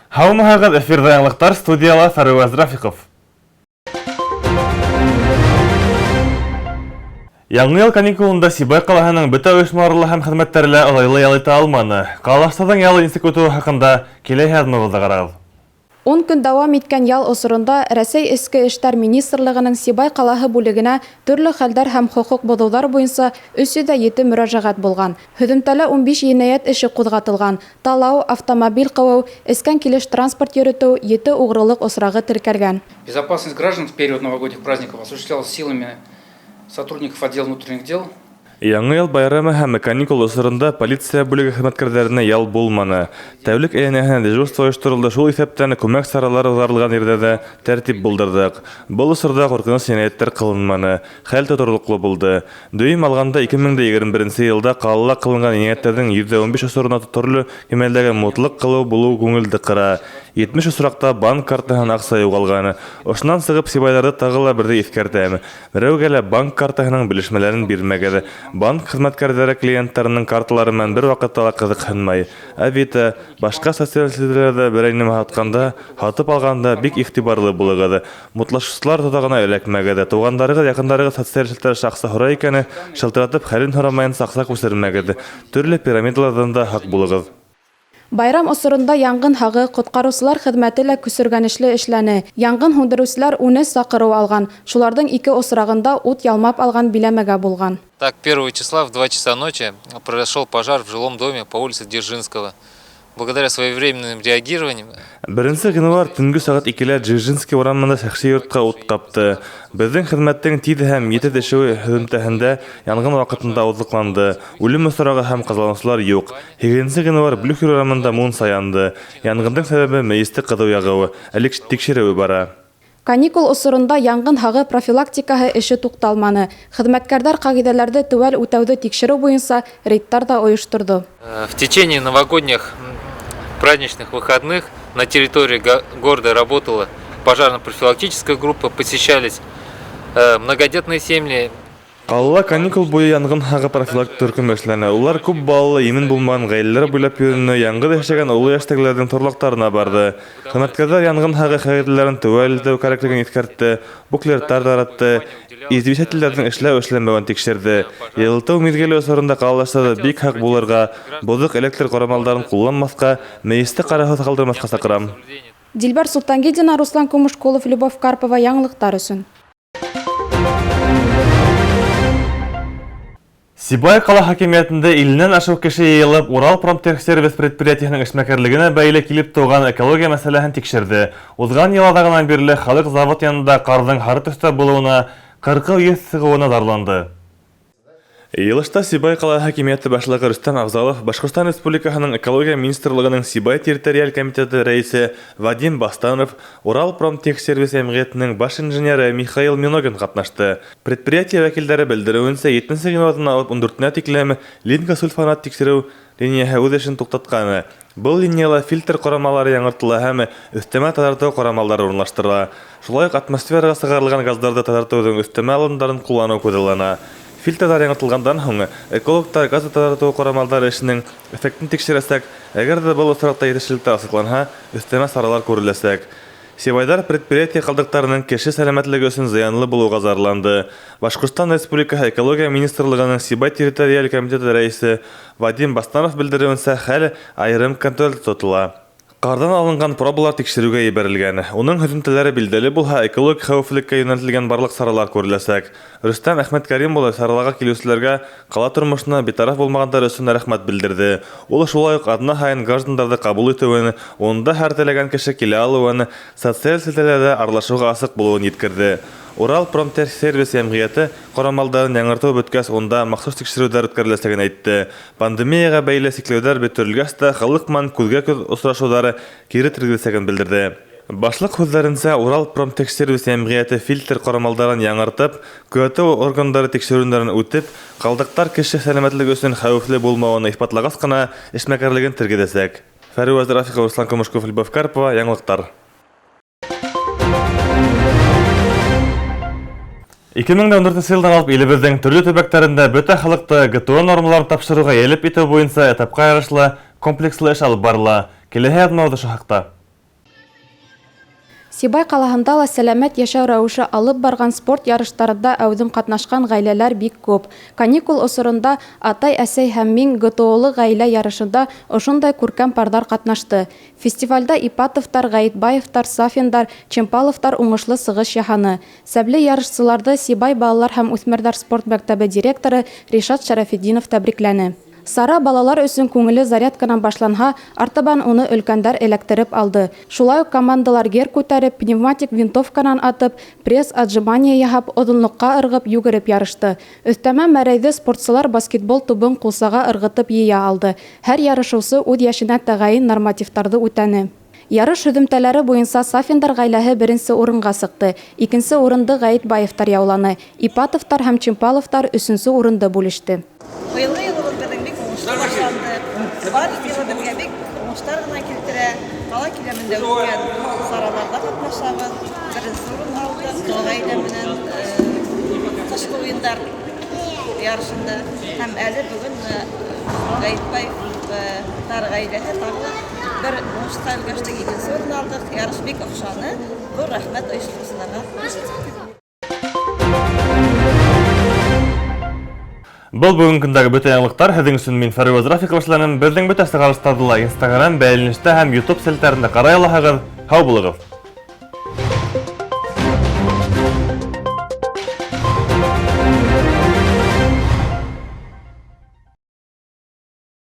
Һаумыһығыҙ, эфирҙа яңылыҡтар, студияла Фәреүәз Рафиҡов. Яңы йыл каникулында Сибай ҡалаһының бөтә ойошмалары ла һәм хеҙмәттәре лә оҙайлы ял итә алманы. Ҡалалаштарҙың ялы нисек үтеүе хаҡында киләһе яҙмабыҙҙа ҡарағыҙ. Ун көн дауам иткән ял осоронда Рәсәй Эске эштәр министрлыгының Сибай ҡалаһы бүлегенә төрлө хәлдәр һәм хокук боҙоуҙар буйынса 307 мөрәжәғәт булған. Һөҙөмтәлә 15 енәйәт эше ҡуҙғатылған. Талау, автомобиль ҡыуыу, эскән килеш транспорт йөрөтөү, ете уғрылыҡ осрағы теркәлгән. Безопасность граждан в период новогодних праздников осуществлялась силами сотрудников отдела внутренних дел. Яңы йыл байрамы һәм каникул осоронда полиция бүлеге хеҙмәткәрҙәренә ял булманы. Тәүлек әйләнәһенә дежурство ойошторолдо, шул иҫәптән күмәк саралар уҙғарылған ерҙә ҙә тәртип булдырҙыҡ. Был осорҙа ҡурҡыныс енәйәттәр ҡылынманы, хәл тотороҡло булды. Дөйөм алғанда, 2021 йылда ҡалала ҡылынған енәйәттәрҙең 15% осорона төрлө кимәлдәге мутлыҡ ҡылыу булыу күңелде ҡыра. 70 осраҡта банк картаһынан аҡса юғалған. Ошонан сығып сибайҙарҙы тағы ла берҙе иҫкәртәм. Берәүгә лә банк картаһының белешмәләрен бирмәгеҙ. Банк хеҙмәткәрҙәре клиенттарының карталары менән бер ваҡытта ла ҡыҙыҡһынмай. Авито, башҡа социаль селтәрҙәрҙә берәй нәмә һатҡанда, һатып алғанда бик иғтибарлы булығыҙ. Мутлашыусылар тоҙағына эләкмәгеҙ. Туғандарығыҙ, яҡындарығыҙ социаль селтәр аша аҡса һорай икән, шылтыратып хәлен һорамайынса аҡса күсермәгеҙ. Төрлө пирамидаларҙан да һаҡ булығыҙ. Байрам осоронда яңғын һағы, ҡотҡарыусылар хеҙмәте лә көсөргәнешле эшләне. Яңғын һүндереүселәр 13 саҡырыу алған. Шуларҙың ике осрағында ут ялмап алған биләмәгә булған. Так, 1 числа в 2 часа ночи произошел пожар в жилом доме по улице Дзержинского. Благодаря своевременным реагированиям. 1 ғинуар төнгө сәғәт 2-лә Дзержинский урамында шәхси йортҡа ут ҡапты. Беҙҙең хеҙмәттең тиҙ һәм етеҙ эшеүе һөҙөмтәһендә яңғын ваҡытында ауыҙлыҡланды. Үлем осрағы һәм ҡазаланыусылар юҡ. 8 ғинуар Блюхер урамында мунса янды. Яңғындың сәбәбе мейесте ҡыҙыу яғыуы. Әле тикшереү бара. Каникул осоронда яңғын һағы профилактикаһы эше туҡталманы. Хеҙмәткәрҙәр ҡағиҙәләрҙе теүәл үтәүҙе тикшереү буйынса рейдтар ҙа ойошторҙо. В течение новогодних праздничных выходных на территории города работала пожарно-профилактическая группа, посещались многодетные семьи. Ҡалала каникул буйы яңғын һағы профилактик төркөмө эшләне. Улар күп балалы, имен булмаған ғаиләләр буйлап йөрөнө, яңғыҙ йәшәгән оло йәштәгеләрҙең торлаҡтарына барҙы. Хеҙмәткәрҙәр яңғын һағы ҡағиҙәләрен теүәл үтәү кәрәклеген иҫкәртте, буклеттар таратты, извещателдәрҙең эшләү-эшләмәүен тикшерҙе. Йылытыу миҙгеле осоронда ҡалалаштарҙы бик һаҡ булырға, боҙоҡ электр ҡорамалдарын ҡулланмаҫҡа, мейесте ҡараһыҙ ҡалдырмаҫҡа саҡырам. Дилбәр Султангилдина, Руслан Кумышкулов, Любовь Карпова, яңылыҡтар өсөн. Сибай ҡала хакимиәтендә илленән ашыу кеше йыйылып, Урал промтехсервис предприятиеһының эшмәкәрлегенә бәйле килеп тыуған экология мәсьәләһен тикшерҙе. Уҙған йыл аҙағынан бирле халыҡ завод янында ҡарҙың һары төҫтә булыуына, ҡырҡыу еҫ сығыуына зарланды. Йыйылышта Сибай ҡала хакимиәте башлығы Рөстәм Афзалов, Башҡортостан Республикаһының Экология министрлығының Сибай территориаль комитеты рәйесе Вадим Бастанов, Урал промтехсервис йәмғиәтенең баш инженеры Михаил Миногин ҡатнашты. Предприятие вәкилдәре белдереүенсә, 7 ғинуарҙан алып 14-нә тиклем линкосульфонат тикшереү линияһы үҙ эшен туҡтатҡаны. Был линияла фильтр ҡорамалары яңыртыла һәм өҫтәмә таҙартыу ҡорамалдары урынлаштырыла. Шулай уҡ атмосфераға сығарылған газдарҙы таҙартыуҙың өҫтәмә алымдарын ҡулланыу күҙаллана. Фильтрҙар яңыртылғандан һуң экологтар газ таҙартыу ҡорамалдары эшенең эффектын тикшерәсәк. Әгәр ҙә был осраҡта етешһеҙлектәр асыҡланһа, өҫтәмә саралар күреләсәк. Сибайҙар предприятие ҡалдыҡтарының кеше сәләмәтлеге өсөн зыянлы булыуға зарланды. Башҡортостан Республикаһы Экология министрлығының Сибай территориаль комитеты рәйесе Вадим Бастанов белдереүенсә, хәл айырым контролдә тотола. Ҡарҙан алынған пробалар тикшереүгә ебәрелгән. Уның һөҙөмтәләре билдәле булһа, экологик хәүефлеккә йүнәлтелгән барлыҡ саралар күреләсәк. Рөстәм Әхмәткәрим улы сараларға килеүселәргә ҡала тормошона битараф булмағандар өсөн рәхмәт белдерҙе. Ул шулай уҡ аҙна һайын граждандарҙы ҡабул итеүен, унда һәр теләгән кеше килә алыуын, социаль селтәрҙәрҙә аралашыуға асыҡ булыуын еткерҙе. Урал промтехсервис йәмғиәте ҡорамалдарын яңыртыу бөткәс, унда махсус тикшереүҙәр үткәреләсәген әйтте. Пандемияға бәйле сикләүҙәр бөтөрөлгәс тә халыҡ менән күҙгә-күҙ осрашыуҙары кире тергеҙеләсәген белдерҙе. Башлыҡ һүҙҙәренсә, Урал промтехсервис йәмғиәте фильтр ҡорамалдарын яңыртып, күҙәтеү органдары тикшереүҙәрен үтеп, ҡалдыҡтар кеше сәләмәтлеге өсөн хәүефле булмауын иҫбатлағас ҡына эшмәкәрлеген тергеҙәсәк. Фәреүәз Рафиҡов, Руслан Көмөшков, Любовь Карпова, яңылыҡтар. 2014 йылдан алып илебеҙҙең төрлө төбәктәрендә бөтә халыҡты ГТО нормаларын тапшырыуға йәлеп итеү буйынса этапҡа ярашлы комплекслы эш алып барыла. Киләһе яҙмабыҙ ошо хаҡта. Сибай ҡалаһында ла сәләмәт йәшәү рәүеше алып барған спорт ярыштарында әүҙем ҡатнашҡан ғаиләләр бик күп. Каникул осоронда Атай, әсәй һәм мин ГТОлы ғаилә ярышында ошондай күркәм парҙар ҡатнашты. Фестивалдә Ипатовтар, Ғәйетбаевтар, Сафиндар, Чемпаловтар уңышлы сығыш яһаны. Сәбле ярышсыларҙы Сибай балалар һәм үҫмерҙәр спорт мәктәбе директоры Ришат Шәрәфетдинов тәбрикләне. Сара балалар өсөн күңелле зарядканан башланһа, артабан уны өлкәндәр эләктереп алды. Шулай уҡ командалар гер күтәреп, пневматик винтовканан атып, пресс отжимание яһап, оҙонлоҡҡа ырғып, йүгереп ярышты. Өҫтәмә мәрәйҙе спортсылар баскетбол тубын ҡулсаға ырғытып йыя алды. Һәр ярышыусы үҙ йәшенә тәғәйен нормативтарҙы үтәне. Ярыш һөҙөмтәләре буйынса Сафиндар ғаиләһе беренсе урынға сыҡты. Икенсе урынды Ғәйетбаевтар яуланы. Ипатовтар һәм Чемпаловтар өсөнсө урынды бүлеште. Быйылғы йылыбыҙ беҙҙең бик уңышлы башланды. Бар йылы беҙгә бик уңыштар ғына килтерә. Ҡала киләмендә үткән сараларҙа ҡатнашабыҙ. Беренсе урын алдыҡ ғаилә менән ҡышҡы уйындар ярышында. Һәм әле бөгөн Ғәйетбаевтар ғаиләһе тағы ла бер уңышҡа өлгәштек, икенсе урын алдыҡ. Ярыш бик оҡшаны. Ҙур рәхмәт ойоштороусыларға. Был бөгөнгө көндәге бөтә яңылыҡтар. Һеҙҙең өсөн мин Фәрүәз Рафиков эшләнем. Беҙҙең бөтә сығарыштарҙы ла Instagram, бәйләнештә һәм YouTube селтәрендә ҡарай алаһығыҙ. Һау булығыҙ!